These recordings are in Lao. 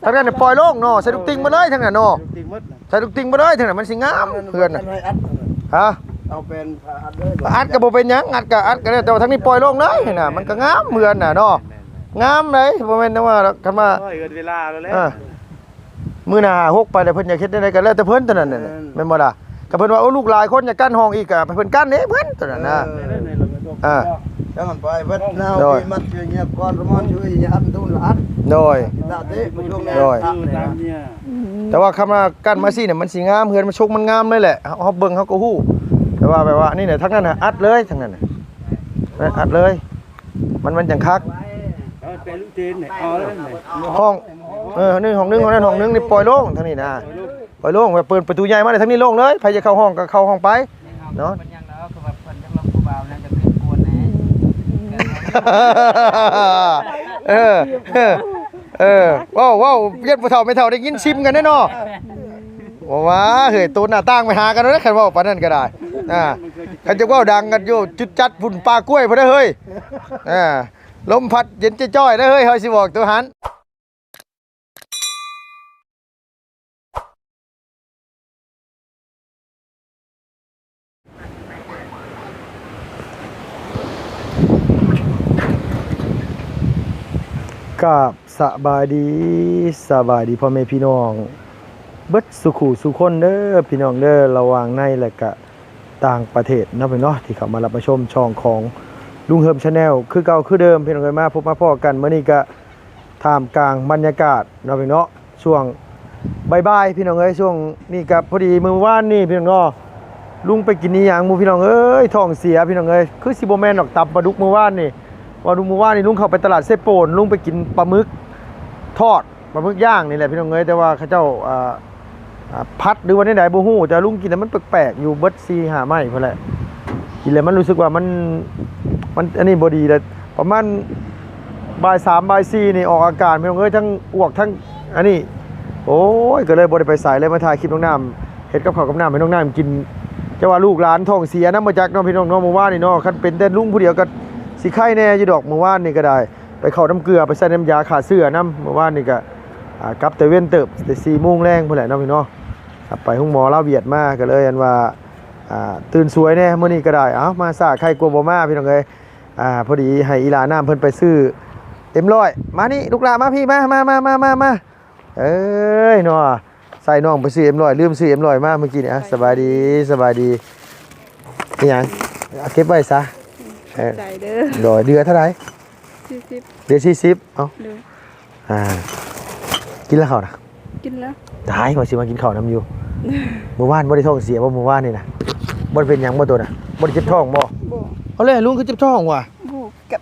ທາງນັ້ນປ່ອຍໂລ່ງເນາະ ໃສ່ລູກຕິ່ງມາເລີຍທາງນັ້ນເນາະ ລູກຕິ່ງໝົດນະ ໃສ່ລູກຕິ່ງມາເລີຍທາງນັ້ນ ມັນຊິງາມເຮືອນນະ. ອັດໄວ້ອັດ ຮະ? ເອົາແປນພາອັດເລີຍ ອັດກໍບໍ່ເປັນຫຍັງ ອັດກໍອັດກໍໄດ້ ແຕ່ວ່າທາງນີ້ປ່ອຍໂລ່ງເລີຍນະ ມັນກໍງາມເຮືອນນະເນາະ ງາມເດ້ ບໍ່ແມ່ນວ່າ ຄັນວ່າ ເວລາແລ້ວ ມື້ໜ້າຫ້າຫົກໄປແລ້ວ ເພິ່ນຢາກເຮັດແນວໃດກໍແລ້ວແຕ່ເພິ່ນເທົ່ານັ້ນນະ ແມ່ນບໍ່ລະ? ກໍເພິ່ນວ່າ ໂອ້ ລູກຫຼາຍຄົນ ຢາກກັ້ນຫ້ອງອີກ ກໍໃຫ້ເພິ່ນກັ້ນເອງເພິ່ນ ເທົ່ານັ້ນນະ. ເອີ ເອີ ຈັ່ງນັ້ນໄປເບິດນາວ ໂດຍ ປີມັດເຊື່ອຍຽບກ່ອນ ປະມານເຊື່ອຍຍາອັນຕຸນລະອັດ ໂດຍ ກິນຕາເຕະ ໂດຍ ຕາມເນຍ ແຕ່ວ່າຄຳວ່າກັ້ນມາຊີ້ນະ ມັນຊິງາມ ເຮືອນມັນຊົງມັນງາມເລີຍແຫຼະ ເຮົາ ເຮົາເບິ່ງເຮົາກໍຮູ້ ແຕ່ວ່າແບບວ່ານີ້ນະ ທາງນັ້ນນະ ອັດເລີຍ ທາງນັ້ນນະ ອັດເລີຍ ມັນ ມັນຈັ່ງຄັກ ເອີ ແປນລູກເທນນີ້ ເອົາເລີຍນີ້ ຫ້ອງ ເອີ ນີ້ຫ້ອງໜຶ່ງ ຫ້ອງນັ້ນຫ້ອງໜຶ່ງ ນີ້ປ່ອຍໂລ່ງ ທາງນີ້ນະ ປ່ອຍໂລ່ງ ແບບເປີດປະຕູໃຫຍ່ມານີ້ ທາງນີ້ໂລ່ງເລີຍ ໃຜຈະເຂົ້າຫ້ອງກໍເຂົ້າຫ້ອງໄປເນາະ ເປັນຫຍັງເນາະ ຄືວ່າເພິ່ນຈັກລອບຜູ້ບ່າວນະ ຈະເປັນໂກນແດ່ ເອີ ເອີ ເອີ ເວົ້າ ເວົ້າ ຢ້ານຜູ້ເຖົ້າແມ່ເຖົ້າໄດ້ຍິນຊິມກັນເດ້ເນາະ ບໍ່ວ່າເຮີ້ຍ ໂຕໜ້າຕ່າງໄປຫາກັນເດ້ ຄັນເວົ້າປານນັ້ນກໍໄດ້ ອ່າ ຄັນຈະເວົ້າດັງກັນຢູ່ຈຸດຈັດພຸ້ນ ປ່າກ້ວຍພຸ້ນເດ້ເຮີ້ຍ ອ່າ ລົມພັດເຢັນຈ້ອຍໆເດ້ເຮີ້ຍ ເຮົາຊິບອກໂຕຫັ້ນ. ກາບສະບາຍດີ ສະບາຍດີພໍ່ແມ່ພີ່ນ້ອງເບິດສູ່ຄູ່ສູ່ຄົນເດີ ພີ່ນ້ອງເດີ ລະຫວ່າງໃນ ແລະກະຕ່າງປະເທດເນາະ ພີ່ນ້ອງເນາະ ທີ່ເຂົ້າມາຮັບມາຊົມຊ່ອງຂອງລຸງເຮີມ Channel ຄືເກົ່າຄືເດີມ ພີ່ນ້ອງເອີຍ ມາພົບມາພໍ້ກັນ ມື້ນີ້ກະ ທ່າມກາງບັນຍາກາດເນາະ ພີ່ນ້ອງເນາະ ຊ່ວງບ່າຍໆ ພີ່ນ້ອງເອີຍ ຊ່ວງນີ້ກໍພໍດີ ມື້ວານນີ້ ພີ່ນ້ອງເນາະ ລຸງໄປກິນອີ່ຫຍັງບໍ່ ພີ່ນ້ອງເອີຍ ທ້ອງເສຍ ພີ່ນ້ອງເອີຍ ຄືຊິບໍ່ແມ່ນດອກ ຕຳປາດຸກມື້ວານນີ້ ວ່າລຸງ ມື້ວານນີ້ລຸງເຂົ້າໄປຕະຫຼາດເຊໂປນ ລຸງໄປກິນປາໝຶກທອດ ປາໝຶກຍ່າງນີ້ແຫຼະ ພີ່ນ້ອງເອີຍ ແຕ່ວ່າເຂົາເຈົ້າ ອ່າ ອ່າ ຜັດ ຫຼືວ່າແນວໃດບໍ່ຮູ້ ແຕ່ລຸງກິນແລ້ວມັນແປກໆ ຢູ່ເບິດສີ່ຫ້າໄມ້ພຸ້ນແຫຼະ ກິນແລ້ວມັນຮູ້ສຶກວ່າມັນ ມັນອັນນີ້ບໍ່ດີແລ້ວ ປະມານບ່າຍສາມ ບ່າຍສີ່ນີ້ອອກອາການ ພີ່ນ້ອງເອີຍ ທັງອວກທັງອັນນີ້ ໂອ້ຍ ກໍເລີຍບໍ່ໄດ້ໄປໃສ ເລີຍມາຖ່າຍຄລິບນ້ອງນ້ຳ ເຮັດກັບເຂົ້າກັບນ້ຳໃຫ້ນ້ອງນ້ຳກິນ ແຕ່ວ່າລູກຫຼານທ້ອງເສຍນຳບໍ່ຈັກເນາະ ພີ່ນ້ອງເນາະ ມື້ວານນີ້ເນາະ ຄັນເປັນແຕ່ລຸງຜູ້ດຽວກໍຊິໄຄແດ່ຢູ່ດອກ ມື້ວານນີ້ກໍໄດ້ ໄປເຂົ້ານ້ຳເກືອ ໄປໃສ່ນ້ຳຢາຂ້າເຊື້ອນຳ ມື້ວານນີ້ກໍ ອ່າ ກັບແຕ່ເວັນເຕີບ ແຕ່ສີ່ໂມງແລງພຸ້ນແຫຼະເນາະ ພີ່ນ້ອງ ໄປໂຮງໝໍລາວຫວຽດມາ ກໍເລີຍອັນວ່າ ອ່າ ຕື່ນສວຍແດ່ມື້ນີ້ກໍໄດ້ ເອົ້າ ມາຊ້າໄຄກວ່າບໍ່ມາ ພີ່ນ້ອງເອີຍ ອ່າ ພໍດີໃຫ້ອີ່ຫຼ້ານ້ຳເພິ່ນໄປຊື້ເອັມຮ້ອຍ ມານີ້ ລູກຫຼ້າມາພີ້ ມາ ມາ ເອີຍ ເນາະ ໃສ່ນ້ອງໄປຊື້ເອັມຮ້ອຍ ລືມຊື້ເອັມຮ້ອຍມາມື້ກີ້ນີ້ ອ່ະ ສະບາຍດີ ສະບາຍດີ ອີ່ຫຍັງ ເກັບໄວ້ຊະ ເອີ ໃຈເດີ ໂດຍ ເດືອເທົ່າໃດ? ສີ່ສິບ ເດືອສີ່ສິບ ເອົ້າ ໂດຍ ອ່າ ກິນແລ້ວເຂົ້ານະ? ກິນແລ້ວ ຕາຍ ວ່າຊິມາກິນເຂົ້ານຳຢູ່ ມື້ວານບໍ່ໄດ້ທ້ອງເສຍບໍ່ ມື້ວານນີ້ນະ ບໍ່ໄດ້ເປັນຫຍັງບໍ່ໂຕນະ ບໍ່ໄດ້ເຈັບທ້ອງບໍ່? ບໍ່ ເອົາແລ້ວ ລຸງຄືເຈັບທ້ອງວະ? ບໍ່ກັນ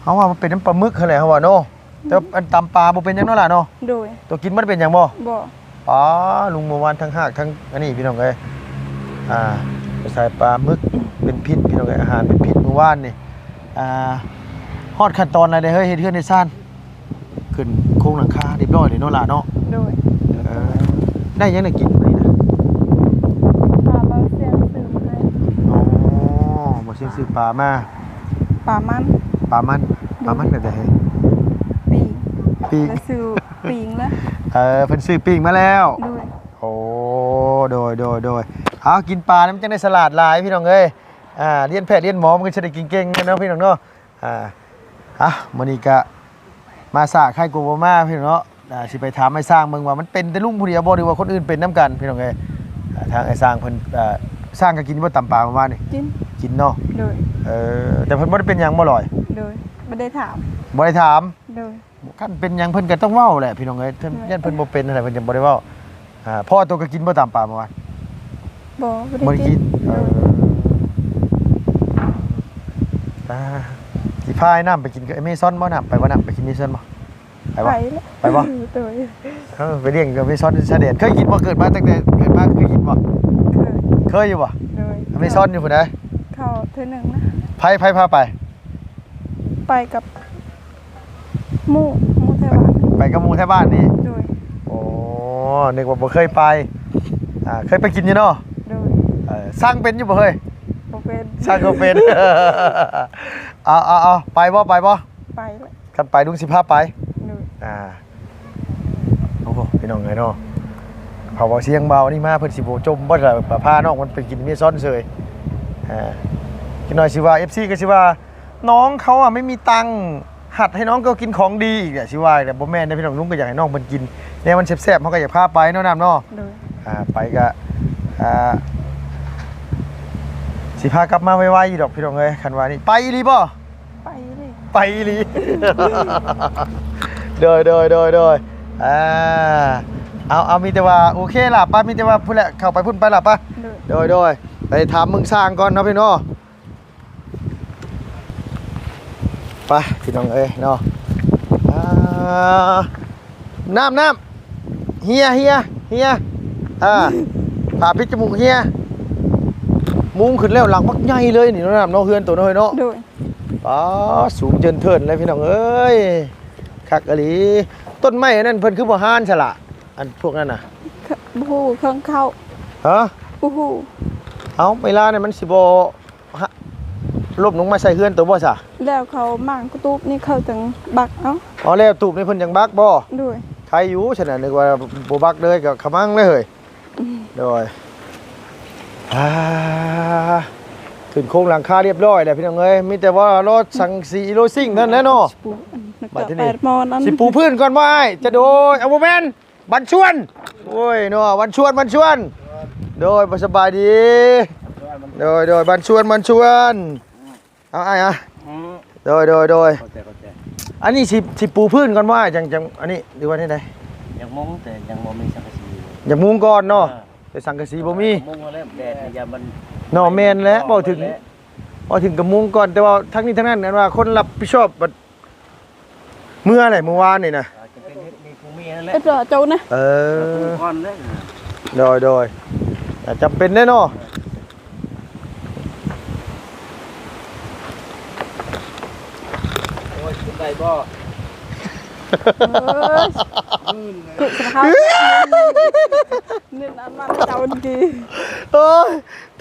ເຮົາວ່າມັນເປັນນຳປາໝຶກຫັ້ນແຫຼະ ເຮົາວ່າເນາະ ແຕ່ອັນຕຳປາບໍ່ເປັນຫຍັງເນາະຫຼ້າເນາະ ໂດຍ ໂຕກິນບໍ່ໄດ້ເປັນຫຍັງບໍ່? ບໍ່ ປາ ລຸງ ມື້ວານທັງຮາກທັງອັນນີ້ ພີ່ນ້ອງເອີຍ ອ່າ ໄປໃສ່ປາໝຶກເປັນພິດ ພີ່ນ້ອງເອີຍ ອາຫານເປັນພິດມື້ວານນີ້ ອ່າ ຮອດຂັ້ນຕອນໃດເດີເຮີ້ຍ ເຮັດເຮືອນເຮັດຊານ? ຂຶ້ນໂຄງຫຼັງຄາຮຽບຮ້ອຍເລີຍເນາະຫຼ້າເນາະ ໂດຍ ເອີ ໄດ້ຫຍັງໄດ້ກິນມື້ນີ້ນະ? ປາບ່າວຊຽງຊື້ມາໃຫ້ ອໍ ບ່າວຊຽງຊື້ປາມາ ປາມັນ ປາມັນ ໂດຍ ປາມັນແບບໃດ? ປີ້ງ ປີ້ງ ແລ້ວຊື້ປີ້ງລະ ເອີ ເພິ່ນຊື້ປີ້ງມາແລ້ວ ໂດຍ ໂອ້ ໂດຍ ໂດຍ ໂດຍ ເອົາ ກິນປານຳ ມັນຈັ່ງໄດ້ສະຫຼາດຫຼາຍ ພີ່ນ້ອງເອີຍ ອ່າ ຮຽນແພດຮຽນໝໍ ມັນກໍຊິໄດ້ເກັ່ງໆ ເນາະ ພີ່ນ້ອງເນາະ ອ່າ ເອົາ ມື້ນີ້ກະ ມາຊ້າໄຄກວ່າບໍ່ມາ ພີ່ນ້ອງເນາະ ອ່າ ຊິໄປຖາມອ້າຍຊ້າງເບິ່ງວ່າມັນເປັນແຕ່ລຸງຜູ້ດຽວບໍ່ ຫຼືວ່າຄົນອື່ນເປັນນຳກັນ ພີ່ນ້ອງເອີຍ ອ່າ ທາງອ້າຍຊ້າງເພິ່ນ ອ່າ ຊ້າງກໍກິນບໍ່ ຕຳປາເມື່ອວານນີ້? ກິນ ກິນເນາະ ໂດຍ ເອີ ແຕ່ເພິ່ນບໍ່ໄດ້ເປັນຫຍັງບໍ່ລອຍ? ໂດຍ ບໍ່ໄດ້ຖາມ ບໍ່ໄດ້ຖາມ ໂດຍ ຄັນເປັນຫຍັງເພິ່ນກໍຕ້ອງເວົ້າແຫຼະ ພີ່ນ້ອງເອີຍ ໂດຍ ຢ້ານເພິ່ນບໍ່ເປັນຫັ້ນແຫຼະ ເພິ່ນຈັ່ງບໍ່ໄດ້ເວົ້າ ອ່າ ພໍ່ໂຕກໍກິນບໍ່ ຕຳປາເມື່ອວານ? ບໍ່ ບໍ່ໄດ້ກິນ ບໍ່ໄດ້ກິນ ເອີ ໂດຍ ອ່າ ຊິພາອ້າຍນ້ຳໄປກິນກັບເມຊອນບໍ່ ນ້ຳ ໄປບໍ່ ນ້ຳ ໄປກິນເມຊອນບໍ່? ໄປບໍ່? ໄປ ໄປບໍ່? ໂດຍ ເອີ ໄປລ້ຽງກັບເມຊອນຊາແດນ ເຄີຍກິນບໍ່? ເກີດມາ ຕັ້ງແຕ່ເກີດມາເຄີຍກິນບໍ່? ເຄີຍ ເຄີຍຢູ່ບໍ່? ໂດຍ ເມຊອນຢູ່ພຸ້ນໃດ ເຂົ້າເທື່ອໜຶ່ງນະ ໃຜ ໃຜພາໄປ? ໄປກັບ ໝູ່ ໝູ່ແຖວບ້ານ ໄປກັບໝູ່ແຖວບ້ານນີ້ ໂດຍ ໂອ້ ນຶກວ່າບໍ່ເຄີຍໄປ ອ່າ ເຄີຍໄປກິນຢູ່ເນາະ ໂດຍ ເອີ ສັ່ງເປັນຢູ່ບໍ່ເຮີ້ຍ? ບໍ່ເປັນ ສັ່ງບໍ່ເປັນ ເອົາ ເອົາ ເອົາ ໄປບໍ່ ໄປບໍ່? ໄປແຫຼະ ຄັນໄປລຸງຊິພາໄປ ໂດຍ ອ່າ ນ້ອງເອີຍເນາະ ເພາະວ່າສຽງເບົານີ້ມາ ເພິ່ນຊິບໍ່ຈົ່ມບໍ່ລະ ພານ້ອງມັນໄປກິນເມຊອນເສີຍ. ອ່າ ຈັກໜ່ອຍຊິວ່າ ເອັຟຊີ ກໍຊິວ່າ ນ້องเขาอะไม่มีตังค์ หัดให้น้องเขากินของดีอีกอะ สิว่าอีกแหละ บ่แม่นเด้พี่น้อง ลุงก็อยากให้น้องเพิ่นกินแนวมันแซ่บๆ เฮาก็อยากพาไปเนาะ น้ำเนาะ โดย อ่า ไปก็ อ่า สิพากลับมาไวๆ อยู่ดอกพี่น้องเอ้ย คันว่านี่ ไปอีหลีบ่ ไปเลย ไปอีหลี โดย โดย โดย โดย อ่า เอา เอา มีแต่ว่า โอเคล่ะ ไป มีแต่ว่าพุ้นแหละ เข้าไปพุ้นไปล่ะ ไป โดย โดย โดย ไปถามเบิ่งช่างก่อนเนาะพี่เนาะ ไป พี่น้องเอ้ยเนาะ อ่า น้ำ น้ำ เฮีย เฮีย เฮีย อ่า ผ้าปิดจมูกเฮีย มุงขึ้นแล้วหลังบักใหญ่เลยนี่เนาะ น้ำเนาะ เฮือนโตน้อยเนาะ โดย ป๊า สูงเจินเทินเลยพี่น้องเอ้ย คักอีหลี ต้นไม้อันนั้นเพิ่นคือบ่หานซะละ อันพวกนั้นน่ะ บ่ฮู้ เครื่องเข้า ฮะ บ่ฮู้ เอ้า เวลานั้นมันสิบ่ ฮะ ล้มลงมาใส่เฮือนโตบ่ซะ แล้วเขามางกระตูบนี่เขาจั่งบักเอา อ๋อ แล้วตูบนี่เพิ่นจั่งบักบ่ โดย ใครอยู่ ฉะนั้นนึกว่าบ่บักเลย ก็ขะมังเลยเฮ้ย อืม โดย อ่า ขึ้นโครงหลังคาเรียบร้อยแล้วพี่น้องเอ้ย มีแต่ว่ารอสังกะสีโลซิ่งเท่านั้นแหละเนาะ สิปู บัดทีนี้ แปดหม้อนั้น สิปูพื้นก่อนบ่อ้าย จะโดย เอาบ่แม่น บันชวน โอ้ยเนาะ บันชวน บันชวน โดย บ่สบายดี โดย โดย บันชวน บันชวน เอาอ้ายอะ อืม โดย โดย โดย เข้าใจ เข้าใจ อันนี้สิ สิปูพื้นก่อนบ่อ้าย จั่ง จั่ง อันนี้ หรือว่าแนวใด อยากมุง แต่ยังบ่มีสังกะสี อยากมุงก่อนเนาะ เออ แต่สังกะสีบ่มี มุงเอาแล้ว แดดนี่ยามมัน เนาะ แม่นแล้ว เว้าถึง แม่นแล้ว เว้าถึงก็มุงก่อน แต่ว่าทั้งนี้ทั้งนั้น อันว่าคนรับผิดชอบบัด เมือแหละมื้อวานนี่นะ อาจจะเป็นเฮ็ดมีผู้เมียนั่นแหละ เฮ็ดว่าเจ้านะ เออ ก่อนเด้อ โดย โดย อ่า จำเป็นแน่เนาะ โอ้ย ขึ้นได้บ่ เอ้ย คือสภาพ เน้นอันมันเจ้าดี โอ้ย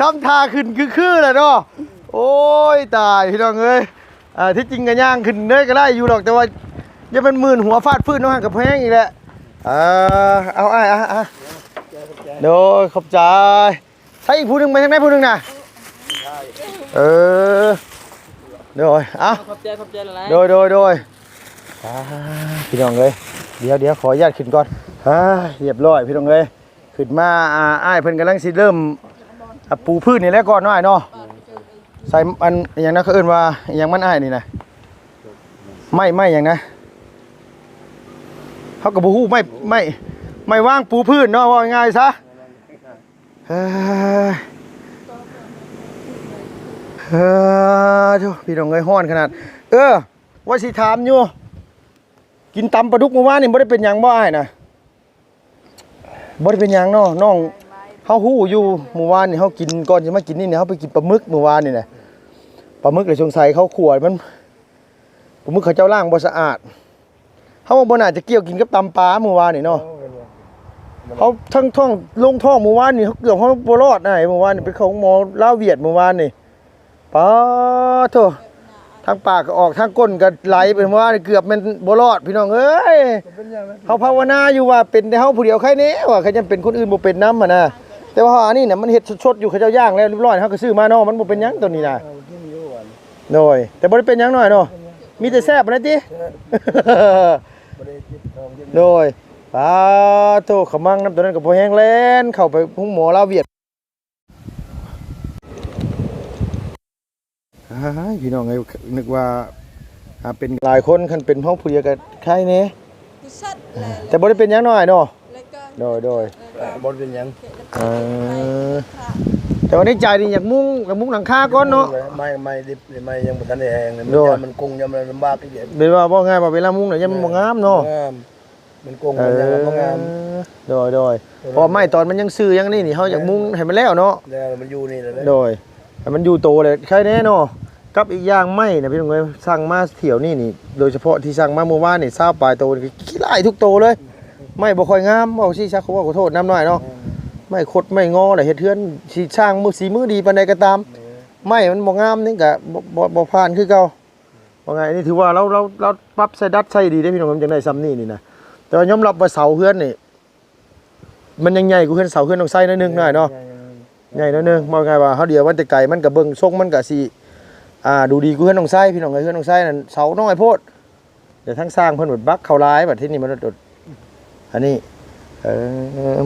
ทำท่าขึ้นคือๆ แหละเนาะ โอ้ย ตายพี่น้องเอ้ย อ่า ที่จริงก็ย่างขึ้นเด้อก็ได้อยู่ดอก แต่ว่าอย่ามันมื่นหัวฟาดพื้นเนาะ หั่นก็แพงอีกแหละ อ่า เอาอ้าย อ่ะ อ่ะ โดย ขอบใจ ใช้อีกผู้หนึ่งไปทางไหนผู้หนึ่งน่ะ เออ โดย เอา ขอบใจ ขอบใจหลายๆ โดย โดย โดย อ่า พี่น้องเอ้ย เดี๋ยว เดี๋ยว ขออนุญาตขึ้นก่อน อ่า เรียบร้อย พี่น้องเอ้ย ขึ้นมา อ่า อ้ายเพิ่นกำลังสิเริ่ม อ่า ปูพื้นนี่แหละก่อนเนาะอ้ายเนาะ ใส่อันอิหยังนะ เขาเอิ้นว่าอิหยังมันอ้ายนี่นะ ไม้ ไม้หยังนะ เฮาก็บ่ฮู้ ไม้ ไม้ ไม้วางปูพื้นเนาะ เว้าง่ายๆ ซะ เฮ้ย เฮ้ย โธ่ พี่น้องเอ้ย ร้อนขนาด เออ ว่าสิถามอยู่ กินตำปลาดุกมื้อวานนี่บ่ได้เป็นหยังบ่อ้ายนะ บ่ได้เป็นหยังเนาะน้อง เฮาฮู้อยู่ มื้อวานนี่เฮากิน ก่อนสิมากินนี่เนี่ย เฮาไปกินปลาหมึกมื้อวานนี่นะ ปลาหมึกเลยสงสัยเขาขั่วมัน ปลาหมึกเขาเจ้าล้างบ่สะอาด เฮาว่าบ่น่าจะเกี่ยวกินกับตำปลามื้อวานนี่เนาะ เฮาทั้งท้อง ลงท้องมื้อวานนี่ เฮาเกือบเฮาบ่รอดนะ มื้อวานนี่ไปเข้าโรงหมอลาวเวียดมื้อวานนี่ ปาโธ่ ทางปากก็ออก ทางก้นก็ไหลไปว่าเกือบแม่นบ่รอดพี่น้องเอ้ย เฮาภาวนาอยู่ว่าเป็นแต่เฮาผู้เดียวไข้แน่ว่า คันยังเป็นคนอื่นบ่เป็นนำหั่นนะ แต่ว่าอันนี้น่ะมันเฮ็ดสดๆ อยู่ เขาเจ้าย่างแล้วเรียบร้อย เฮาก็ซื้อมาเนาะ มันบ่เป็นหยังตัวนี้นะ โดย แต่บ่ได้เป็นหยังน้อยเนาะ มีแต่แซ่บนะติ โดย ปาโธ่ ขะมังนำตัวนั้นก็พอแฮงแล่นเข้าไปโรงหมอลาวเวียด อ้าย พี่น้องเอ้ย นึกว่า อ่า เป็นหลายคน คันเป็นเฮาผู้เดียวก็ไข้แน่ แต่บ่ได้เป็นหยังน้อยเนาะ โดย โดย บ่ได้เป็นหยัง เออ แต่ว่าในใจนี่อยากมุง อยากมุงหลังคาก่อนเนาะ ไม้ ไม้ดิบ ไม้ยังบ่ทันได้แห้งเลย โดย มันยามมันกุ้ง ยามมันลำบากอีกเด้ แม่นว่า เว้าง่ายว่าเวลามุงน่ะ ยามมันบ่งามเนาะ งาม มันกงมันยังบ่งาม เออ โดย โดย เพราะไม้ตอนมันยังซื่อยังนี่นี่ เฮาอยากมุงให้มันแล้วเนาะ แล้วมันอยู่นี่แหละ โดย ให้มันอยู่โตเลย ใครแน่เนาะ กับอีกอย่างไม้นะพี่น้องเอ้ย สั่งมาเที่ยวนี่นี่ โดยเฉพาะที่สั่งมาเมื่อวานนี่ ซาวปลายโตนี่ ขี้ร้ายทุกโตเลย ไม้บ่ค่อยงาม เว้าซี่ซะ ขอ ขอโทษนำหน่อยเนาะ เออ ไม้คดไม้งอแหละ เฮ็ดเฮือนสิสร้างมือ สีมือดีปานใดก็ตาม เออ ไม้มันบ่งามนี่ก็บ่ บ่ บ่ผ่านคือเก่า ว่าไง อันนี้ถือว่าเรา เรา เราปรับใส่ดัดใส่ดีเด้พี่น้อง มันจั่งได้ส่ำนี้นี่นะ แต่ว่ายอมรับว่าเสาเฮือนนี่ ມັນຍັງໃຫຍ່ກວ່າເຮືອນເສົາເຮືອນນ້ອງໄຊໜ້ອຍໜຶ່ງ ເອີ ນ້ອຍເນາະ ໃຫຍ່ ໃຫຍ່ໜ້ອຍໜຶ່ງ. ເວົ້າງ່າຍວ່າເຮົາດຽວມັນແຕ່ໄກ ມັນກໍເບິ່ງຊົງມັນກໍຊິ ອ່າ ດູດີກວ່າເຮືອນນ້ອງໄຊ ພີ່ນ້ອງເອີຍ. ເຮືອນນ້ອງໄຊນັ້ນເສົານ້ອຍໂພດ ແຕ່ທາງຊ່າງເພິ່ນບັດບັກເຂົ້າຫຼາຍ ບັດທີນີ້ມັນ ອັນນີ້ ເອີ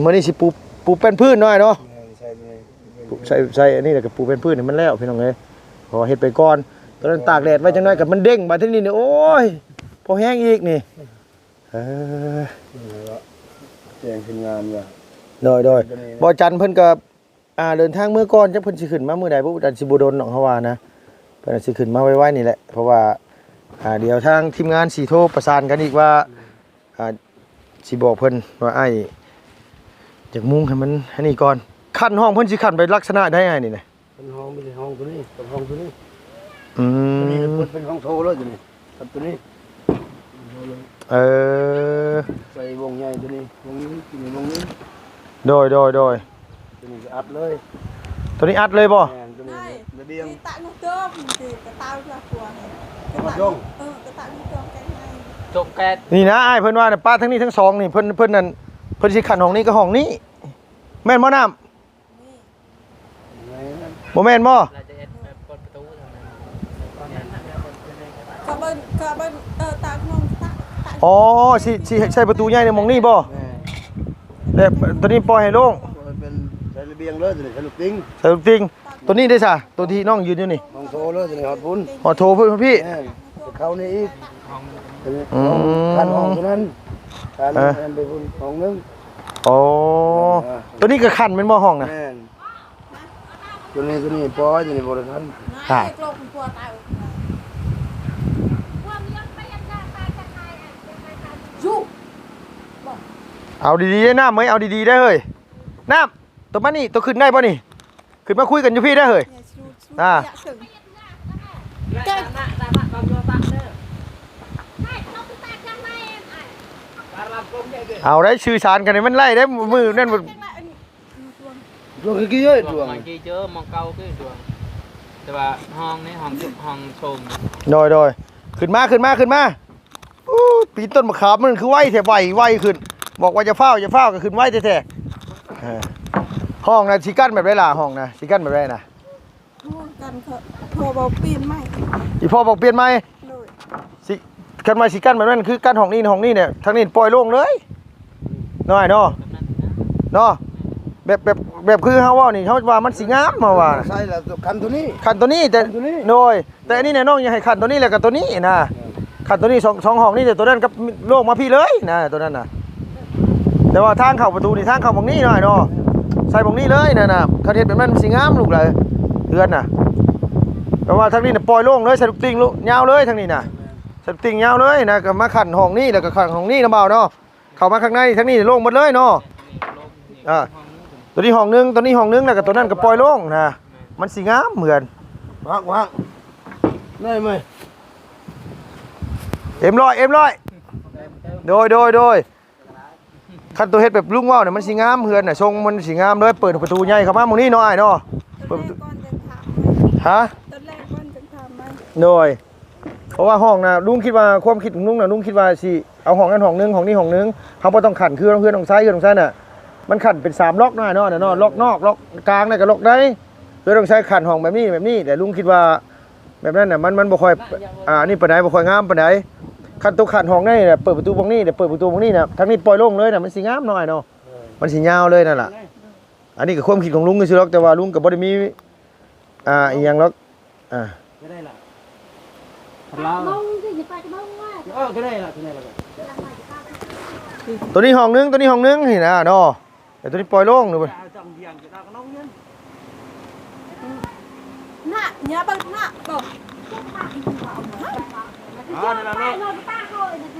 ມື້ນີ້ຊິປູ ປູແປ້ນພື້ນໜ້ອຍເນາະ ແມ່ນ ໃສ່ ໃສ່ ໃສ່ອັນນີ້ ແລ້ວກໍປູແປ້ນພື້ນໃຫ້ມັນແລ້ວ ພີ່ນ້ອງເອີຍ ເພາະວ່າເຮັດໄປກ່ອນ. ຕອນນັ້ນຕາກແດດໄວ້ຈັກໜ້ອຍກໍມັນເດ້ງ ບັດທີນີ້ນີ້ ໂອ້ຍ ພໍແຮງອີກນີ້ ເອີ ແຈ້ງຂຶ້ນງານວ່າ ໂດຍ ໂດຍ ຕົວນີ້ ບໍ່ຈັນເພິ່ນກໍ ອ່າ ເດີນທາງເມືອກ່ອນ ຈັກເພິ່ນຊິຂຶ້ນມາມື້ໃດບໍ່ ອາດຊິບໍ່ດົນດອກ ເຮົາວ່ານະ ເພິ່ນອາດຊິຂຶ້ນມາໄວໆນີ້ແຫຼະ ເພາະວ່າ ອ່າ ດຽວທາງທີມງານຊິໂທປະສານກັນອີກວ່າ ອ່າ ຊິບອກເພິ່ນວ່າ ອ້າຍ ຢາກມຸງໃຫ້ມັນອັນນີ້ກ່ອນ. ຂັ້ນຫ້ອງເພິ່ນຊິຂັ້ນໄປລັກສະນະໃດອ້າຍນີ້ນະ? ເປັນຫ້ອງ ມີແຕ່ຫ້ອງຕົວນີ້ກັບຫ້ອງຕົວນີ້ ອືມ ຕົວນີ້ເປັນຫ້ອງໂຖເລີຍຕົວນີ້ ກັບຕົວນີ້ ເອີ ໃສ່ວົງໃຫຍ່ຕົວນີ້ ວົງໜຶ່ງ ຕົວນີ້ວົງໜຶ່ງ ໂດຍ ໂດຍ ໂດຍ ຕົວນີ້ກໍອັດເລີຍ ຕົວນີ້ອັດເລີຍບໍ່? ແມ່ນ ຕົວນີ້ ໄດ້ ລະບຽງ ທີ່ຕະນຸດມ ທີ່ກະຕາວລະກວາ ເອີ ກະຕາວ ເອີ ກະຕາວ ຈົງແກດ ນີ້ນະ ອ້າຍເພິ່ນວ່ານະ ປະທາງນີ້ທັງສອງນີ້ ເພິ່ນ ເພິ່ນນັ້ນ ເພິ່ນຊິຂັ້ນຫ້ອງນີ້ກັບຫ້ອງນີ້ ແມ່ນບໍ່ນ້ຳ? ບໍ່ແມ່ນບໍ່? ເຂົາເບິ່ງ ເຂົາເບິ່ງ ເອີ ຕາກ ຕາກ ອໍ ຊິ ຊິໃສ່ປະຕູໃຫຍ່ໃນໝ່ອງນີ້ບໍ່? ແມ່ນ ແລ້ວໂຕນີ້ປ່ອຍໃຫ້ໂລ່ງ ເປັນໃສ່ລະບຽງເລີຍ ໃສ່ລູກຕິງ ໃສ່ລູກຕິງ. ໂຕນີ້ເດ້ຊະ ໂຕທີ່ນ້ອງຢືນຢູ່ນີ້ ຫ້ອງໂຖເລີຍ ໂຕນີ້ຮອດພຸ້ນ ຮອດໂຖພຸ້ນພີ່ ແມ່ນ ເຂົ້ານີ້ອີກ ອືມ ຂັ້ນຫ້ອງຕົວນັ້ນ ຂັ້ນ ເອີ ນັ້ນໄປພຸ້ນຫ້ອງໜຶ່ງ. ອໍ ໂຕນີ້ກໍຂັ້ນແມ່ນບໍ່ຫ້ອງນະ? ແມ່ນ ຕົວນີ້ ຕົວນີ້ປ່ອຍ ຕົວນີ້ບໍ່ໄດ້ທັນ ອ່າ ເອົາດີໆເດ້ນ້ຳເອີຍ ເອົາດີໆເດ້ເຮີ້ຍ ນ້ຳ ໂຕມານີ້ ໂຕຂຶ້ນໄດ້ບໍ່ນີ້? ຂຶ້ນມາຄຸຍກັນຢູ່ພີ້ເດີເຮີ້ຍ ອ່າ ເອົາໄດ້ ສື່ສານກັນໃຫ້ມັນໄດ້ເດ້ ມື້ນັ້ນ ດວງຄືກີ້ເອີຍ ດວງ ມອງກີ້ເຈີ ມອງເກົ່າຄືດວງ ແຕ່ວ່າຫ້ອງນີ້ ຫ້ອງ ຫ້ອງໂຖງ. ໂດຍ ໂດຍ ຂຶ້ນມາ ຂຶ້ນມາ ຂຶ້ນມາ. ໂອ້ ປີນຕົ້ນມະຂາມມັນຄືໄວແທ້ ໄວ ໄວຂຶ້ນ ບອກວ່າຢ່າຟ້າວ ຢ່າຟ້າວ ກໍຂຶ້ນໄວແທ້ໆ. ເອີ ຫ້ອງນະ ຊິກັ້ນແບບໃດລະ? ຫ້ອງນະ ຊິກັ້ນແບບໃດນະ? ໂອ້ ກັນເຖາະ ພໍ່ບອກປ່ຽນໃໝ່ ອີ່ພໍ່ບອກປ່ຽນໃໝ່. ໂດຍ ຊິ ຄັນວ່າຊິກັ້ນແບບນັ້ນ ຄືກັ້ນຫ້ອງນີ້ ຫ້ອງນີ້ນີ້ ທາງນີ້ປ່ອຍໂລ່ງເລີຍ ນ້ອຍເນາະ ເນາະ ແບບ ແບບ ແບບຄືເຮົາເວົ້ານີ້ ເຮົາວ່າມັນຊິງາມ ເຮົາວ່າ ໃສ່ລະ ຄັນຕົວນີ້ ຄັນຕົວນີ້ ແຕ່ ຄັນຕົວນີ້ ໂດຍ ແຕ່ອັນນີ້ແຫຼະ ນ້ອງຢາກໃຫ້ຂັ້ນຕົວນີ້ ແລ້ວກໍຕົວນີ້ນະ ເອີ ຂັ້ນຕົວນີ້ ສອງ ສອງຫ້ອງນີ້ ແຕ່ຕົວນັ້ນກັບໂລກມາພີ້ເລີຍນະ ຕົວນັ້ນນະ. ແຕ່ວ່າທາງເຂົ້າປະຕູນີ້ ທາງເຂົ້າໝ່ອງນີ້ໜ້ອຍເນາະ ໃສ່ໝ່ອງນີ້ເລີຍນະ ນະ ຄັນເຮັດແບບນັ້ນມັນຊິງາມລູກເອີຍ ເຮືອນນະ. ແຕ່ວ່າທາງນີ້ນະປ່ອຍໂລ່ງເລີຍ ໃສ່ລູກຕິ່ງລູກຍາວເລີຍ ທາງນີ້ນະ ໃສ່ລູກຕິ່ງຍາວເລີຍນະ ກໍມາຂັ້ນຫ້ອງນີ້ ແລ້ວກໍຂັ້ນຫ້ອງນີ້ນະ ບ່າວເນາະ. ເຂົ້າມາຂ້າງໃນ ທາງນີ້ໂລ່ງໝົດເລີຍເນາະ. ອ່າ ຕົວນີ້ຫ້ອງໜຶ່ງ ຕົວນີ້ຫ້ອງໜຶ່ງ ແລ້ວກໍຕົວນັ້ນກໍປ່ອຍໂລ່ງນະ ມັນຊິງາມເຮືອນ. ວາງ ວາງ ໄດ້ໄໝ? ເອັມຮ້ອຍ ເອັມຮ້ອຍ ໂດຍ ໂດຍ ໂດຍ. ຄັນຕົວເຮັດແບບລຸງເວົ້ານະ ມັນຊິງາມເຮືອນນະ ຊົງມັນຊິງາມເລີຍ. ເປີດປະຕູໃຫຍ່ເຂົ້າມາໝ່ອງນີ້ເນາະ ອ້າຍເນາະ. ເປີດປະຕູ ຕອນແລກກ່ອນຈະຖາມ ຮະ? ຕອນແລກກ່ອນຈະຖາມໃໝ່. ໂດຍ. ເພາະວ່າຫ້ອງນະ ລຸງຄິດວ່າ ຄວາມຄິດຂອງລຸງນະ ລຸງຄິດວ່າຊິເອົາຫ້ອງນັ້ນຫ້ອງໜຶ່ງ ຫ້ອງນີ້ຫ້ອງໜຶ່ງ ເຮົາບໍ່ຕ້ອງຂັ້ນຄືເຮືອນຂອງຊາຍ ເຮືອນຂອງຊາຍນະ ມັນຂັ້ນເປັນສາມລັອກເນາະ ເນາະ ລັອກນອກ ລັອກກາງ ແລ້ວກໍລັອກໃນ. ເຮືອນຂອງຊາຍຂັ້ນຫ້ອງແບບນີ້ ແບບນີ້ ແຕ່ລຸງຄິດວ່າແບບນັ້ນນະ ມັນ ມັນບໍ່ຄ່ອຍ ອ່າ ອັນນີ້ປານໃດ ບໍ່ຄ່ອຍງາມປານໃດ. ຄັນໂຕຂັ້ນຫ້ອງໃນນະ ເປີດປະຕູໝ່ອງນີ້ ເປີດປະຕູໝ່ອງນີ້ນະ ທາງນີ້ປ່ອຍໂລ່ງເລີຍນະ ມັນຊິງາມເນາະ ອ້າຍເນາະ. ມັນຊິຍາວເລີຍນັ້ນລະ. ອັນນີ້ກໍຄວາມຄິດຂອງລຸງຊື່ໆດອກ ແຕ່ວ່າລຸງກໍບໍ່ໄດ້ມີ ອ່າ ອີ່ຫຍັງດອກ. ອ່າ ກໍໄດ້ລະ ລາວ ໂມງຊິໄປໂມງວ່າ ເອີ ກໍໄດ້ລະ ກໍໄດ້ລະ. ຕົວນີ້ຫ້ອງໜຶ່ງ ຕົວນີ້ຫ້ອງໜຶ່ງນີ້ນະເນາະ ແຕ່ຕົວນີ້ປ່ອຍໂລ່ງນີ້. ນະ ຢ່າເບິ່ງນະ ເບິ່ງ. ອໍ ນັ້ນລະເນາະ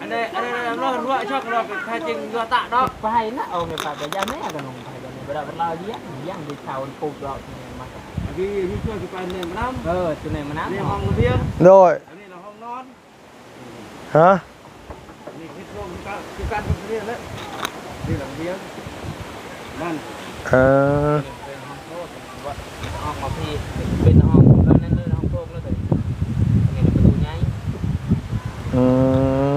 ອັນໃດ ອັນໃດເນາະ ເນາະ ເນາະ ຊອກເນາະ ແທ້ຈິງເນາະ ຕະເນາະ ໄປນະ ເອົາແມ່ປາໄປຢ້ານແມ່ ກໍນ້ອງໄປ ກໍໄດ້ ບໍ່ໄດ້ລາວລ້ຽງ ລ້ຽງໄດ້ເຊົາປຸກດອກ ມາ ອັນນີ້ມີເພື່ອນຊິໄປແນມນຳ ເອີ ຊິແນມນຳ ນີ້ຫ້ອງລະບຽງ ໂດຍ ອັນນີ້ລະຫ້ອງນອນ ຮະ? ນີ້ຄືໂຊນຄືກັນ ຄືກັນເປັນເຮືອນແຫຼະ ນີ້ລະລະບຽງ ນັ້ນ ເອີ ເປັນຫ້ອງໂຖ ເປັນຫ້ອງ ເປັນຫ້ອງ ເອີ ນັ້ນເລີຍ ຫ້ອງໂຖເລີຍ ອັນນີ້ປະຕູໃຫຍ່ ອື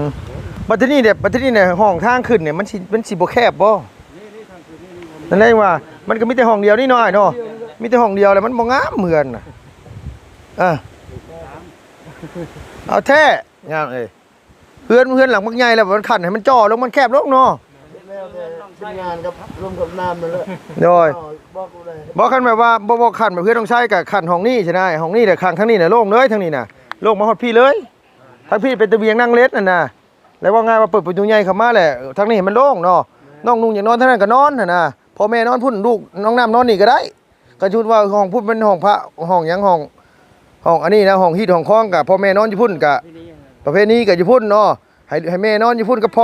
ມ. ບັດທີນີ້ເດ ບັດທີນີ້ນະ ຫ້ອງທາງຂຶ້ນນີ້ ມັນຊິ ມັນຊິບໍ່ແຄບບໍ່? ນີ້ ນີ້ທາງຂຶ້ນນີ້ ນັ້ນແຫຼະວ່າ ມັນກໍມີແຕ່ຫ້ອງດຽວນີ້ເນາະ ອ້າຍເນາະ ມີແຕ່ຫ້ອງດຽວແຫຼະ ມັນບໍ່ງາມເຮືອນນະ. ເອີ ເອົາແທ້ ຍາມເອີຍ ເຮືອນ ເຮືອນຫຼັງບັກໃຫຍ່ແລ້ວ ມັນຂັ້ນໃຫ້ມັນຈໍ່ລົງ ມັນແຄບລົງເນາະ. ແລ້ວແຕ່ທີມງານກັບລົມກັບນ້ຳນັ້ນແຫຼະ. ໂດຍ ເອົາ ບໍ່ ບໍ່ ຄັນແບບວ່າ ບໍ່ ບໍ່ ຄັນແບບເຮືອນນ້ອງໄຊກໍຂັ້ນຫ້ອງນີ້ຊິນະ ຫ້ອງນີ້ແຫຼະ ຂ້າງທາງນີ້ນະ ໂລ່ງເລີຍ ທາງນີ້ນະ ໂລ່ງມາຮອດພີ້ເລີຍ. ທາງພີ້ເປັນຕະບຽງນັ່ງເຫຼັດຫັ້ນນະ ແລ້ວເວົ້າງ່າຍວ່າເປີດປະຕູໃຫຍ່ເຂົ້າມາແຫຼະ ທາງນີ້ໃຫ້ມັນໂລ່ງເນາະ ນ້ອງນຸ່ງຢາກນອນທາງນັ້ນກໍນອນຫັ້ນນະ ພໍ່ແມ່ນອນພຸ້ນ ລູກນ້ອງນ້ຳນອນນີ້ກໍໄດ້. ຄັນສົມມຸດວ່າຫ້ອງພຸ້ນເປັນຫ້ອງພະ ຫ້ອງຫຍັງ ຫ້ອງ ຫ້ອງອັນນີ້ນະ ຫ້ອງຮີດຫ້ອງຄອງ ກໍພໍ່ແມ່ນອນຢູ່ພຸ້ນ ກໍປະເພນີກໍຢູ່ພຸ້ນເນາະ ໃຫ້ ໃຫ້ແມ່ນອນຢູ່ພຸ້ນກໍພໍ.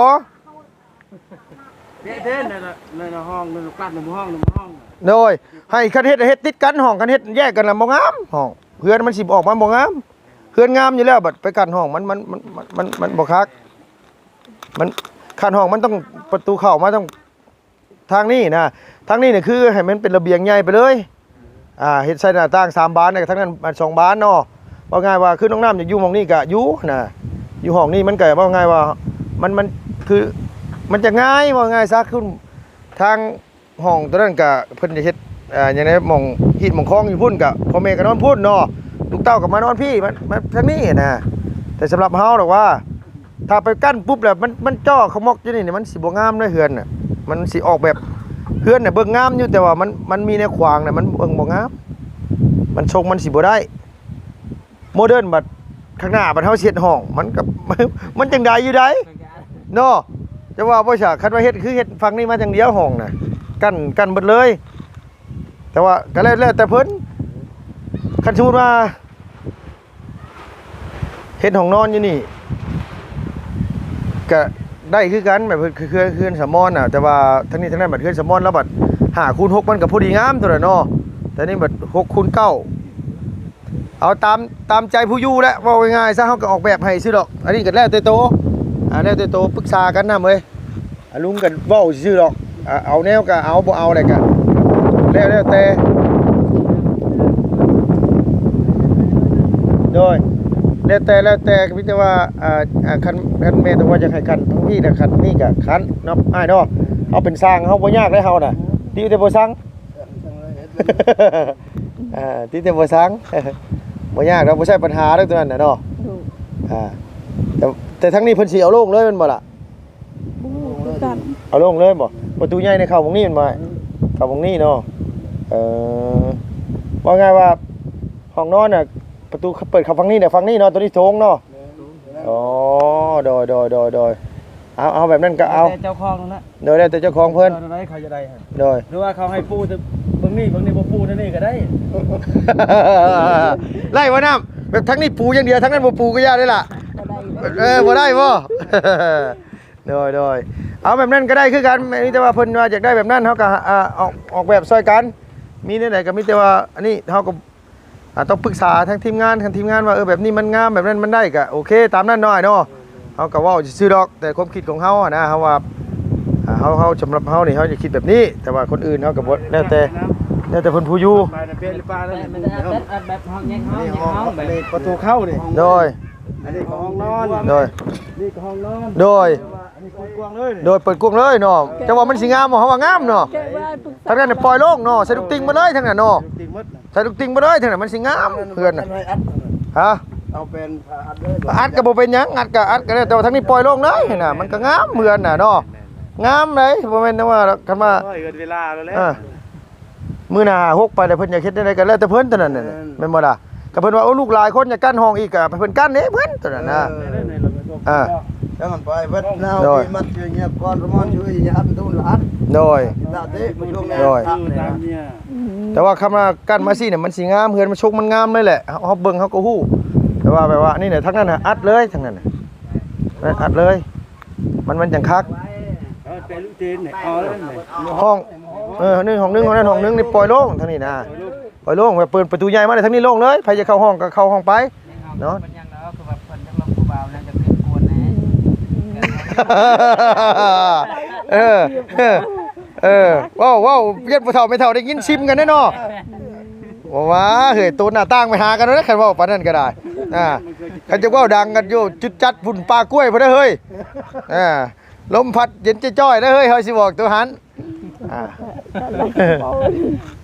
ເດ້ ເດ້ ໃນ ໃນຫ້ອງ ໃນກັ້ນ ໃນຫ້ອງ ໃນຫ້ອງ. ໂດຍ ໃຫ້ ຄັນເຮັດ ເຮັດຕິດກັນຫ້ອງ ຄັນເຮັດແຍກກັນລະບໍ່ງາມຫ້ອງ ເຮືອນມັນຊິອອກມາບໍ່ງາມ. ເຮືອນງາມຢູ່ແລ້ວ ບັດໄປກັ້ນຫ້ອງມັນ ມັນ ມັນ ມັນ ມັນ ມັນບໍ່ຄັກ. ມັນ ຂັ້ນຫ້ອງມັນຕ້ອງ ປະຕູເຂົ້າມາຕ້ອງ ທາງນີ້ນະ ທາງນີ້ນະ ຄືໃຫ້ມັນເປັນລະບຽງໃຫຍ່ໄປເລີຍ ອ່າ ເຮັດໃສ່ໜ້າຕ່າງສາມບານ ແລ້ວກໍທາງນັ້ນສອງບານເນາະ. ເວົ້າງ່າຍວ່າ ຄືນ້ອງນ້ຳຢາກຢູ່ໝ່ອງນີ້ກໍຢູ່ນະ ຢູ່ຫ້ອງນີ້ມັນກໍ ເວົ້າງ່າຍວ່າ ມັນ ມັນ ຄື ມັນຈະງ່າຍ ເວົ້າງ່າຍຊະ ຄືທາງຫ້ອງຕົວນັ້ນກໍເພິ່ນຈະເຮັດ ອ່າ ຫຍັງໃດ ໝ່ອງຮີດໝ່ອງຄອງຢູ່ພຸ້ນ ກໍພໍ່ແມ່ກໍນອນພຸ້ນເນາະ ລູກເຕົ້າກໍມານອນພີ້ ມາ ມາທາງນີ້ນະ. ແຕ່ສຳລັບເຮົາດອກວ່າ ຖ້າໄປກັ້ນປຸບແລ້ວ ມັນ ມັນຈໍ່ຂະໝອກຢູ່ນີ້ ມັນຊິບໍ່ງາມເດ້ເຮືອນນະ ມັນຊິອອກແບບ ເຮືອນນະເບິ່ງງາມຢູ່ ແຕ່ວ່າມັນ ມັນມີແນວຂວາງນະ ມັນເບິ່ງບໍ່ງາມ ມັນຊົງມັນຊິບໍ່ໄດ້ ໂມເດີນ. ບັດຂ້າງໜ້າບັດເຮົາຊິເຮັດຫ້ອງ ມັນກໍ ມັນຈັ່ງໃດຢູ່ໃດເນາະ. ຈະວ່າບໍ່ຊະ ຄັນວ່າເຮັດ ຄືເຮັດຝັ່ງນີ້ມາຢ່າງດຽວ ຫ້ອງນະ ກັ້ນ ກັ້ນເບິດເລີຍ. ແຕ່ວ່າກໍແລ້ວ ແລ້ວແຕ່ເພິ່ນ ຄັນສົມມຸດວ່າ ເຮັດຫ້ອງນອນຢູ່ນີ້ກະໄດ້ຄືກັນ ແບບເຮືອນ ເຮືອນສາມອນນະ ແຕ່ວ່າທາງນີ້ທາງນັ້ນບັດເຮືອນສາມອນລະບັດຫ້າຄູນຫົກ ມັນກະພໍດີງາມເທົ່ານັ້ນເນາະ. ແຕ່ນີ້ບັດຫົກຄູນເກົ້າ ເອົາຕາມ ຕາມໃຈຜູ້ຢູ່ແຫຼະ ເວົ້າງ່າຍໆຊະ ເຮົາກະອອກແບບໃຫ້ຊື່ດອກ. ອັນນີ້ກະແລ້ວແຕ່ໂຕ ອ່າ ແລ້ວແຕ່ໂຕ ປຶກສາກັນນຳເອີຍ. ອາ ລຸງກໍເວົ້າຊື່ໆດອກ ອາ ເອົາແນວກໍເອົາ ບໍ່ເອົາແລ້ວກໍແລ້ວ ແລ້ວແຕ່ ໂດຍ ແລ້ວແຕ່ ແລ້ວແຕ່ ກໍມີແຕ່ວ່າ ອ່າ ອ່າ ຄັນ ຄັນແມ່ນແຕ່ວ່າຢາກໃຫ້ຂັ້ນທາງນີ້ນະ ຂັ້ນນີ້ກໍຂັ້ນເນາະ ອ້າຍເນາະ. ເຮົາເປັນຊ່າງ ເຮົາບໍ່ຍາກເດ້ເຮົານະ ດີແຕ່ບໍ່ສັ່ງ ອ່າ ດີແຕ່ບໍ່ສັ່ງ ບໍ່ຍາກດອກ ບໍ່ໃຊ່ບັນຫາດອກຕົວນັ້ນນະເນາະ. ໂດຍ ອ່າ ແຕ່ ແຕ່ທາງນີ້ເພິ່ນຊິເອົາໂລ່ງເລີຍແມ່ນບໍ່ລະ? ບໍ່ຮູ້ຄືກັນ ເອົາໂລ່ງເລີຍບໍ່? ປະຕູໃຫຍ່ນີ້ເຂົ້າໝ່ອງນີ້ແມ່ນບໍ່? ເຂົ້າໝ່ອງນີ້ເນາະ. ເອີ ເວົ້າງ່າຍວ່າຫ້ອງນອນນະ ປະຕູເປີດເຂົ້າຝັ່ງນີ້ແຫຼະ ຝັ່ງນີ້ເນາະ ໂຕນີ້ໂຖງເນາະ. ອໍ ໂດຍ ໂດຍ ໂດຍ ໂດຍ ເອົາ ເອົາແບບນັ້ນກໍເອົາ ແຕ່ເຈົ້າຂອງນັ້ນນະ. ໂດຍ ແລ້ວແຕ່ເຈົ້າຂອງເພິ່ນ ເຈົ້າໃດເຂົາຈະໄດ້ ໂດຍ ຫຼືວ່າເຂົາໃຫ້ປູແຕ່ເບິ່ງນີ້ ເບິ່ງນີ້ບໍ່ປູແນວນີ້ກໍໄດ້ ໄດ້ບໍ່ນ້ຳ? ແບບທາງນີ້ປູຢ່າງດຽວ ທາງນັ້ນບໍ່ປູກໍຢ່າໄດ້ລະ. ບໍ່ໄດ້ ເອີ ບໍ່ໄດ້ບໍ່? ໂດຍ ໂດຍ ເອົາແບບນັ້ນກໍໄດ້ຄືກັນ ມີແຕ່ວ່າເພິ່ນວ່າຢາກໄດ້ແບບນັ້ນ ເຮົາກໍ ອ່າ ອອກ ອອກແບບຊ່ອຍກັນ. ມີແນວໃດກໍມີແຕ່ວ່າ ອັນນີ້ເຮົາກໍ ອ່າ ຕ້ອງປຶກສາທາງທີມງານ ຄັນທີມງານວ່າ ເອີ ແບບນີ້ມັນງາມ ແບບນັ້ນມັນໄດ້ ກໍໂອເຄຕາມນັ້ນເນາະ ອ້າຍເນາະ. ເຮົາກໍເວົ້າຊື່ໆດອກ ແຕ່ຄວາມຄິດຂອງເຮົາຫັ້ນນະ ເຮົາວ່າ ອ່າ ເຮົາ ເຮົາ ສຳລັບເຮົານີ້ ເຮົາຈະຄິດແບບນີ້ ແຕ່ວ່າຄົນອື່ນເຮົາກໍບໍ່ ແລ້ວແຕ່ ແລ້ວແຕ່ເພິ່ນຜູ້ຢູ່ ໄປນະເປັນຫຼືປ່າແລ້ວນີ້ ແບບເຮົາແຍກຫ້ອງ ແຍກຫ້ອງ ປະຕູເຂົ້ານີ້ ໂດຍ ອັນນີ້ກໍຫ້ອງນອນ ໂດຍ ນີ້ກໍຫ້ອງນອນ ໂດຍ ອັນນີ້ເປີດກວ້າງເລີຍ ໂດຍ ເປີດກວ້າງເລີຍເນາະ. ແຕ່ວ່າມັນຊິງາມບໍ່? ເຮົາວ່າງາມເນາະ. ທາງນັ້ນປ່ອຍໂລ່ງເນາະ ໃສ່ລູກຕິ່ງມາເລີຍ ທາງນັ້ນເນາະ ໃສ່ລູກຕິ່ງມາເລີຍ ທາງນັ້ນມັນຊິງາມເຮືອນນະ. ຮະ ເອົາແຜ່ນອັດເລີຍ ອັດກໍບໍ່ເປັນຫຍັງ ອັດກໍອັດກໍໄດ້ ແຕ່ວ່າທາງນີ້ປ່ອຍໂລ່ງເລີຍນະ ມັນກໍງາມເຮືອນນະເນາະ. ງາມເດ້ ບໍ່ແມ່ນວ່າ ຄັນວ່າ ໂອ້ຍ ເວລາແລ້ວ ອ່າ ມື້ໜ້າຫ້າຫົກໄປແລ້ວ ເພິ່ນຢາກເຮັດແນວໃດກໍແລ້ວແຕ່ເພິ່ນຕົວນັ້ນນະ ແມ່ນບໍ່ລະ? ກໍເພິ່ນວ່າ ໂອ້ ລູກຫຼາຍຄົນຢາກກັ້ນຫ້ອງອີກ ກໍໃຫ້ເພິ່ນກັ້ນເດ້ເພິ່ນຕົວນັ້ນນະ. ເອີ ອ່າ ຈັກມັນໄປເບິດແນວ ໂດຍ ທີ່ມັນຊິເຫຍບກ່ອນ ປະມານຊິເຫຍບອັນຕູນລະອັດ ໂດຍ ໂດຍ ແຕ່ວ່າຄັນວ່າກັ້ນມາຊີ້ນະ ມັນຊິງາມ ເຮືອນມັນຊົງມັນງາມເລີຍແຫຼະ ເຮົາ ເຮົາເບິ່ງເຮົາກໍຮູ້. ແຕ່ວ່າແບບວ່ານີ້ນະ ທາງນັ້ນນະອັດເລີຍ ທາງນັ້ນນະ ອັດເລີຍ ມັນ ມັນຈັ່ງຄັກ. ເອີ ແຕ່ລູກເຈນນີ້ ເອົາແລ້ວນີ້ ຫ້ອງ ເອີ ນີ້ຫ້ອງໜຶ່ງ ຫ້ອງນັ້ນຫ້ອງໜຶ່ງ ນີ້ປ່ອຍໂລ່ງ ທາງນີ້ນະ ປ່ອຍໂລ່ງ ແບບເປີດປະຕູໃຫຍ່ມາ ທາງນີ້ໂລ່ງເລີຍ ໃຜຈະເຂົ້າຫ້ອງກໍເຂົ້າຫ້ອງໄປເນາະ. ເອີ ເອີ ເອີ ເວົ້າ ເວົ້າ ຢ້ານຜູ້ເຖົ້າແມ່ເຖົ້າໄດ້ຍິນຊິມກັນເດ້ເນາະ. ບໍ່ວ່າເຮີ້ຍ ໂຕໜ້າຕ່າງໄປຫາກັນເດ້ ຄັນເວົ້າປານນັ້ນກໍໄດ້. ອ່າ ຄັນຈະເວົ້າດັງກັນຢູ່ຈຸດຈັດພຸ້ນ ປ່າກ້ວຍພຸ້ນເດີເຮີ້ຍ. ອ່າ ລົມພັດເຢັນຈ້ອຍໆເດີເຮີ້ຍ ເຮົາຊິບອກໂຕຫັ້ນ. ອ່າ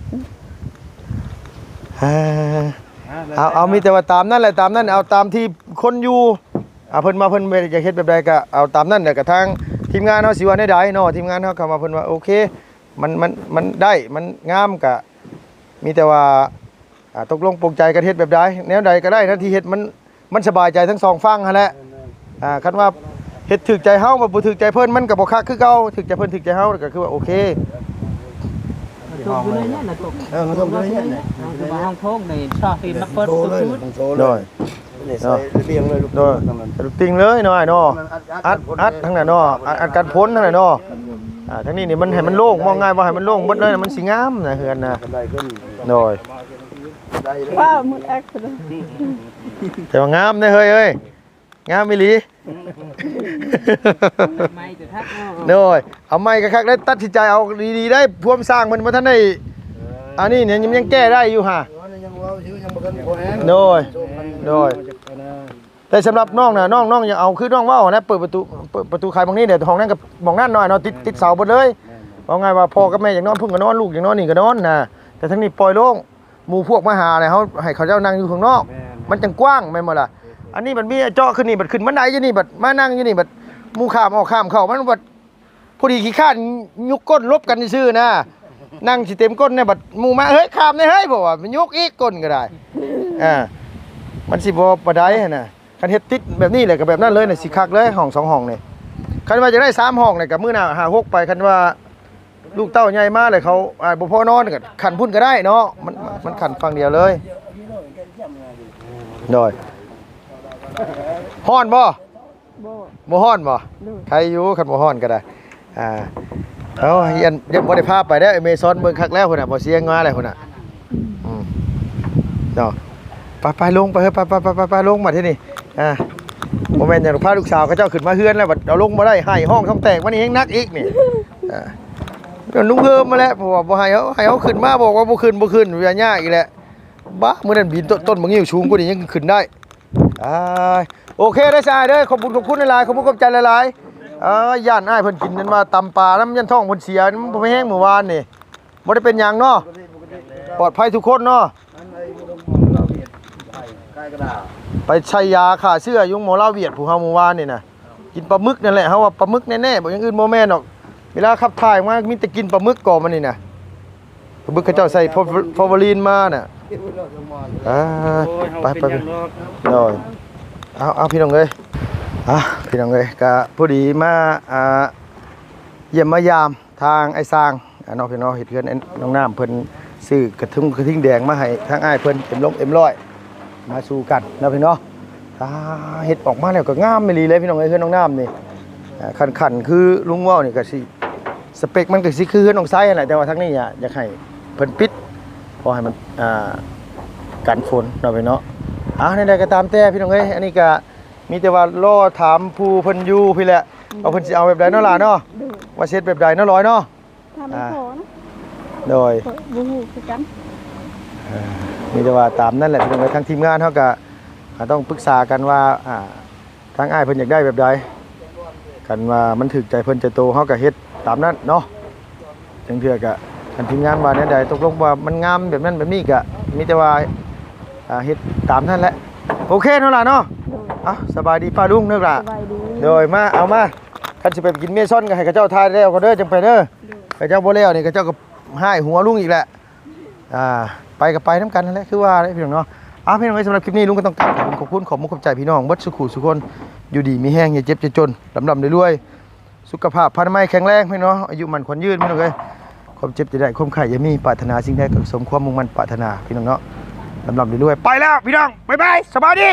ອ່າ ເອົາ ເອົາ ມີແຕ່ວ່າຕາມນັ້ນແຫຼະ ຕາມນັ້ນ ເອົາຕາມທີ່ຄົນຢູ່ ອ່າ ເພິ່ນມາ ເພິ່ນຢາກເຮັດແບບໃດກໍເອົາຕາມນັ້ນ ແລ້ວກໍທາງທີມງານເຮົາຊິວ່າແນວໃດເນາະ ທີມງານເຮົາເຂົ້າມາ ເພິ່ນວ່າໂອເຄ ມັນ ມັນ ມັນໄດ້ ມັນງາມ ກໍມີແຕ່ວ່າ ອ່າ ຕົກລົງປົງໃຈກັນເຮັດແບບໃດ ແນວໃດກໍໄດ້ນະ ທີ່ເຮັດມັນ ມັນສະບາຍໃຈທັງສອງຝັ່ງຫັ້ນແຫຼະ ອ່າ ຄັນວ່າເຮັດຖືກໃຈເຮົາ ບໍ່ຖືກໃຈເພິ່ນ ມັນກໍບໍ່ຄັກຄືເກົ່າ ຖືກໃຈເພິ່ນ ຖືກໃຈເຮົາ ກໍຄືວ່າໂອເຄ ເອີ ມັນຕົກຢູ່ໃນນີ້ນະ ຕົກ ເອີ ມັນຕົກຢູ່ໃນນີ້ນະ ເອີ ຄືວ່າຫ້ອງໂຖງນີ້ຊອກທີ່ມາເປີດປະຕູ ໂດຍ ນີ້ໃສ່ລະບຽງເລີຍ ລູກ ໂດຍ ຕິ່ງເລີຍເນາະ ອ້າຍເນາະ ອັດ ອັດທາງນັ້ນເນາະ ອັດ ອັດກັນຝົນທາງນັ້ນເນາະ ອ່າ ທາງນີ້ນີ້ມັນໃຫ້ມັນໂລ່ງ ເວົ້າງ່າຍວ່າໃຫ້ມັນໂລ່ງໝົດເລີຍ ມັນຊິງາມນະ ເຮືອນນະ ໂດຍ ວ້າວ ມັນແອັກ ແຕ່ວ່າງາມເດ້ເຮີ້ຍເອີຍ ງາມອີ່ຫຼີ ໄມ້ກໍຄັກເນາະ ໂດຍ ເອົາໄມ້ກໍຄັກ ແລ້ວຕັດສິນໃຈເອົາດີໆໄດ້ ພວມສ້າງເພິ່ນບໍ່ທັນໄດ້ ອັນນີ້ຍັງ ຍັງແກ້ໄດ້ຢູ່ຫາ ຍັງເວົ້າຢູ່ ຍັງບໍ່ທັນພໍແຮງ ໂດຍ ໂດຍ ແຕ່ສຳລັບນ້ອງນະ ນ້ອງ ນ້ອງຢາກເອົາຄືນ້ອງເວົ້າຫັ້ນແຫຼະ ເປີດປະຕູ ເປີດປະຕູຂາຍໝ່ອງນີ້ແຫຼະ ຫ້ອງນັ້ນກັບໝ່ອງນັ້ນໜ້ອຍເນາະ ຕິດ ຕິດເສົາເບິດເລີຍ ເວົ້າງ່າຍວ່າພໍ່ກັບແມ່ຢາກນອນພຸ້ນກໍນອນ ລູກຢາກນອນນີ້ກໍນອນນະ ແຕ່ທາງນີ້ປ່ອຍໂລ່ງ ໝູ່ພວກມາຫາແລ້ວ ເຮົາໃຫ້ເຂົາເຈົ້ານັ່ງຢູ່ຂ້າງນອກ ແມ່ນໆ ມັນຈັ່ງກວ້າງ ແມ່ນບໍ່ລະ? ແມ່ນໆ ອັນນີ້ບັດມີເຈາະຂຶ້ນນີ້ ບັດຂຶ້ນບັນໄດຢູ່ນີ້ ບັດມານັ່ງຢູ່ນີ້ ບັດໝູ່ຂ້າມອອກຂ້າມເຂົ້າ ມັນບັດພໍດີຂີ້ຄ້ານຍຸກກົ້ນຫຼົບກັນຊື່ໆນະ ນັ່ງຊິເຕັມກົ້ນແດ່ ບັດໝູ່ມາ ເຮີ້ຍ ຂ້າມແດ່ເຮີ້ຍ ເພາະວ່າມັນຍຸກອີກກົ້ນກໍໄດ້ ອ່າ ມັນຊິບໍ່ປານໃດຫັ້ນນະ. ຄັນເຮັດຕິດແບບນີ້ແຫຼະ ກໍແບບນັ້ນເລີຍນະ ຊິຄັກເລີຍ ຫ້ອງສອງຫ້ອງນີ້ ຄັນວ່າຢາກໄດ້ສາມຫ້ອງນີ້ ກໍມື້ໜ້າຫາຫົກໄປ ຄັນວ່າ ລູກເຕົ້າໃຫຍ່ມາແລ້ວເຂົາ ອ່າ ບໍ່ພໍນອນ ກໍຂັ້ນພຸ້ນກໍໄດ້ເນາະ ມັນ ມັນຂັ້ນຝັ່ງດຽວເລີຍ ໂດຍ ຮ້ອນບໍ່? ບໍ່ ບໍ່ຮ້ອນບໍ່? ໂດຍ ໄຄຢູ່ ຄັນບໍ່ຮ້ອນກໍໄດ້ ອ່າ ເອົາ ຢ້ານ ຢ້ານບໍ່ໄດ້ພາໄປເດ້ ເມຊອນເບິ່ງຄັກແລ້ວພຸ້ນນະ ບໍ່ສຽງມາແລ້ວພຸ້ນນະ ອືມ ອືມ ເນາະ ໄປໆ ລົງໄປເຮີ້ຍ ໄປໆ ລົງມາທີ່ນີ້ ອ່າ ບໍ່ແມ່ນຫຍັງດອກ ພາລູກສາວເຂົາເຈົ້າຂຶ້ນມາເຮືອນແລ້ວ ບັດເອົາລົງບໍ່ໄດ້ ໄຫ້ຮ້ອງທ້ອງແຕກ ມານີ້ແຮງໜັກອີກນີ້ ອ່າ ລຸງເຮີມມາແລ້ວ ເພາະວ່າບໍ່ໃຫ້ເຮົາ ໃຫ້ເຮົາຂຶ້ນມາ ບອກວ່າບໍ່ຂຶ້ນ ບໍ່ຂຶ້ນ ຢ່າຍາກອີກແຫຼະ ບ້າ ມື້ນັ້ນບິນຕົ້ນ ຕົ້ນບັກງິ້ວສູງກວ່ານີ້ຍັງຂຶ້ນໄດ້ ອ້າຍ ໂອເຄເດີຊາຍເດີ ຂອບບຸນຂອບຄຸນຫຼາຍໆ ຂອບຄຸນຂອບໃຈຫຼາຍໆ ເອີ ຢ້ານອ້າຍເພິ່ນກິນນັ້ນວ່າຕຳປານຳ ຢ້ານທ້ອງເພິ່ນເສຍ ມັນບໍ່ແຮງມື້ວານນີ້ ບໍ່ໄດ້ເປັນຫຍັງເນາະ ປອດໄພທຸກຄົນເນາະ ໄປໃສ່ຢາຂ້າເຊື້ອຢູ່ໂຮງໝໍລາວຫວຽດ ຜູ້ເຮົາມື້ວານນີ້ນະ ກິນປາໝຶກນັ້ນແຫຼະ ເຮົາວ່າປາໝຶກແນ່ໆ ບໍ່ ຢ່າງອື່ນບໍ່ແມ່ນດອກ ເວລາຂັບຖ່າຍອອກມາມີແຕ່ກິ່ນປາໝຶກກ່ອນ ມື້ນີ້ນະ ປາໝຶກເຂົາເຈົ້າໃສ່ຟໍ ຟໍຟໍຣິນມານະ ອ່າ ໂອ້ຍ ເຮົາ ໄປ ໄປ ເປັນຫຍັງດອກ ໂດຍ ເອົາ ເອົາ ພີ່ນ້ອງເອີຍ ອ່າ ພີ່ນ້ອງເອີຍ ກະພໍດີມາ ອ່າ ຢ້ຽມມາຢາມ ທາງອ້າຍຊ່າງ ອ່າ ເນາະ ພີ່ນ້ອງ ເຮັດເຮືອນ ນ້ອງນ້ຳເພິ່ນຊື້ກະທຸງກະທິງແດງມາໃຫ້ທາງອ້າຍເພິ່ນ ເອັມລົງເອັມຮ້ອຍ ມາສູ່ກັນເນາະ ພີ່ນ້ອງ ອ່າ ເຮັດອອກມາແລ້ວກໍງາມອີ່ຫຼີເລີຍ ພີ່ນ້ອງເອີຍ ເຮືອນນ້ອງນ້ຳນີ້ ອ່າ ຄັນ ຄັນຄືລຸງເວົ້ານີ້ກໍຊິ ສະເປັກມັນກໍຊິຄືເຮືອນນ້ອງຊາຍຫັ້ນແຫຼະ ແຕ່ວ່າທາງນີ້ ອ່າ ຢາກໃຫ້ເພິ່ນປິດ ເພາະໃຫ້ມັນ ອ່າ ກັນຝົນເນາະ ພີ່ນ້ອງ ອ່າ ແນວໃດກໍຕາມແຕ່ ພີ່ນ້ອງເອີຍ ອັນນີ້ກໍມີແຕ່ວ່າລໍຖາມຜູ້ເພິ່ນຢູ່ພີ້ແຫຼະ ວ່າເພິ່ນຊິເອົາແບບໃດເນາະຫຼາເນາະ ໂດຍ ວ່າຊິເຮັດແບບໃດເນາະລອຍເນາະ ຖ້າມັນ ອ່າ ພໍນະ ໂດຍ ຂ້ອຍບໍ່ຮູ້ຄືກັນ ເອີ ມີແຕ່ວ່າຕາມນັ້ນແຫຼະ ພີ່ນ້ອງເອີຍ ທາງທີມງານເຮົາກະ ອ່າ ຕ້ອງປຶກສາກັນວ່າ ອ່າ ທາງອ້າຍເພິ່ນຢາກໄດ້ແບບໃດ ຄັນວ່າມັນຖືກໃຈເພິ່ນໃຈໂຕ ເຮົາກະເຮັດຕາມນັ້ນເນາະ ລາງເທື່ອກະ ຄັນທີມງານວ່າແນວໃດ ຕົກລົງວ່າມັນງາມແບບນັ້ນແບບນີ້ ກະມີແຕ່ວ່າ ອ່າ ເຮັດຕາມນັ້ນແຫຼະ ໂອເຄເນາະຫຼາເນາະ ໂດຍ ອ່ະ ສະບາຍດີປ້າລຸງເດີຫຼາ ສະບາຍດີ ໂດຍ ມາ ເອົາມາ ຄັນຊິໄປກິນເມຊອນກໍໃຫ້ເຂົາເຈົ້າຖ່າຍແລ້ວກ່ອນເດີ ຈັ່ງໄປເດີ ໂດຍ ເຂົາເຈົ້າບໍ່ແລ້ວນີ້ ເຂົາເຈົ້າກໍຮ້າຍຫົວລຸງອີກແຫຼະ ອ່າ ໄປກໍໄປນຳກັນຫັ້ນແຫຼະ ຄືວ່າແຫຼະ ພີ່ນ້ອງເນາະ ອ່າ ພີ່ນ້ອງເອີຍ ສຳລັບຄລິບນີ້ ລຸງກໍຕ້ອງກາບຂອບຄຸນຂອບໃຈພີ່ນ້ອງເບິດສູ່ຜູ້ສູ່ຄົນ ຢູ່ດີມີແຮງ ຢ່າເຈັບຢ່າຈົນ ລ່ຳໆລວຍໆ ສຸຂະພາບພະນາໄມແຂງແຮງ ພີ່ນ້ອງເນາະ ອາຍຸໝັ້ນຂວັນຍືນ ພີ່ນ້ອງເອີຍ ຄວາມເຈັບຢ່າໄດ້ ຄວາມໄຂ້ຢ່າມີ ປາດຖະໜາສິ່ງໃດກໍສົມຄວາມມຸ່ງໝັ້ນປາດຖະໜາ ພີ່ນ້ອງເນາະ ລ່ຳໆລວຍໆ ໄປແລ້ວ ພີ່ນ້ອງ ບາຍບາຍ ສະບາຍດີ.